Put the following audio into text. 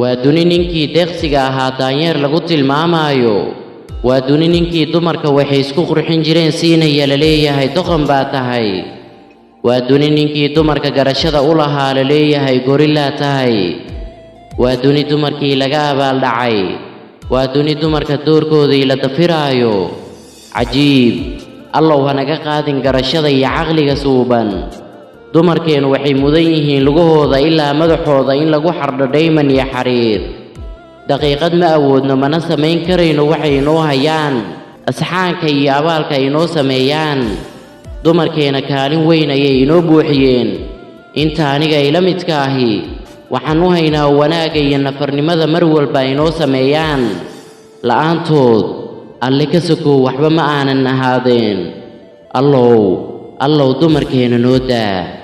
Waa duni ninkii deeqsiga ahaa daanyeer lagu tilmaamaayo. Waa duni ninkii dumarka waxay isku qurxin jireen siinaya la leeyahay doqon baa tahay. Waa duni ninkii dumarka garashada u lahaa la leeyahay gorillaa tahay. Waa duni dumarkii laga abaaldhacay. Waa duni dumarka doorkoodii la dafiraayo. Cajiib! Allow hanaga qaadin garashada iyo caqliga suuban. Dumarkeennu waxay mudan yihiin lugahooda ilaa madaxooda in lagu xardho dhayman iyo xariir. Daqiiqad ma awoodno mana samayn karayno waxay inoo hayaan, asxaanka iyo abaalka inoo sameeyaan. Dumarkeena kaalin weyn ayay inoo buuxiyeen. Inta aniga ila midka ahi waxaan u haynaa wanaagga iyo nafarnimada mar walba inoo sameeyaan. La'aantood Alle ka sokow waxba ma aanan ahaadeen. Allow, Allow, dumarkeena noo daa.